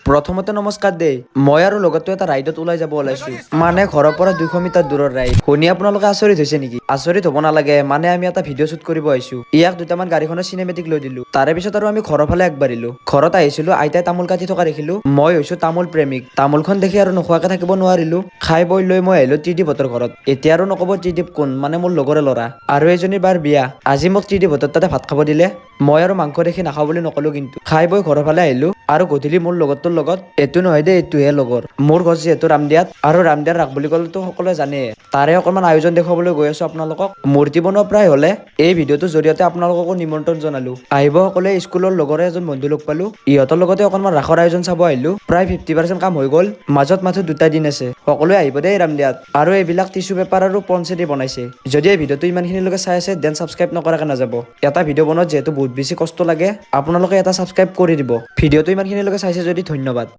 প্ৰথমতে নমস্কাৰ দেই। মই আৰু লগতো এটা ৰাইডত ওলাই যাব ওলাইছো, মানে ঘৰৰ পৰা 200 মিটাৰ দূৰৰ ৰাইড। শুনি আপোনালোকে আচৰিত হৈছে নেকি? আচৰিত হ'ব নালাগে, মানে আমি এটা ভিডিঅ' শ্বুট কৰিব আহিছো। ইয়াক দুটামান গাড়ীখনৰ চিনেমেটিক লৈ দিলো। তাৰে পিছত আৰু আমি ঘৰৰ ফালে আগবাঢ়িলো। ঘৰত আহিছিলো, আইতাই তামোল কাটি থকা দেখিলো। মই হৈছো তামোল প্ৰেমিক। তামোলখন দেখি আৰু নোখোৱাকে থাকিব নোৱাৰিলো। খাই বৈ লৈ মই আহিলো ত্ৰিদীপহঁতৰ ঘৰত। এতিয়া আৰু নক'ব ত্ৰিদীপ কোন, মানে মোৰ লগৰে ল'ৰা আৰু এজনীৰ বাৰ বিয়া। আজি মোক ত্ৰিদীপহঁতৰ তাতে ভাত খাব দিলে। মই আৰু মাংস দেখি নাখাওঁ বুলি নকলো, কিন্তু খাই বৈ ঘৰৰ ফালে আহিলো। আৰু গধূলি মোৰ লগৰটোৰ লগত, এইটো নহয় দেই, এইটোহে লগৰ। মোৰ ঘৰ যিহেতু ৰামদিয়াত আৰু ৰামদিয়াৰ ৰাস বুলি ক'লেতো সকলোৱে জানে, তাৰে অকণমান আয়োজন দেখুৱাবলৈ গৈ আছো আপোনালোকক। মূৰ্তি বনোৱা প্ৰায় হ'লে এই ভিডিঅ'টোৰ জৰিয়তে আপোনালোককো নিমন্ত্ৰণ জনালো, আহিব সকলোৱে। স্কুলৰ লগৰে এজন বন্ধু লগ পালো, ইহঁতৰ লগতে অকণমান ৰাসৰ আয়োজন চাব আহিলো। প্ৰায় 50% কাম হৈ গ'ল, মাজত মাথো দুটা দিন আছে। সকলোৱে আহিব দেই ৰামদিয়াত। আৰু এইবিলাক টিচু পেপাৰ আৰু পঞ্চেদি বনাইছে। যদি এই ভিডিঅ'টো ইমানখিনিলৈকে চাই আছে, then subscribe নকৰাকে নাযাব। এটা ভিডিঅ' বনোৱাত যিহেতু বহুত বেছি কষ্ট লাগে, আপোনালোকে এটা ছাবস্ক্ৰাইব কৰি দিব। ভিডিঅ'টো ইমানখিনিলৈকে চাইছে যদি ধন্যবাদ।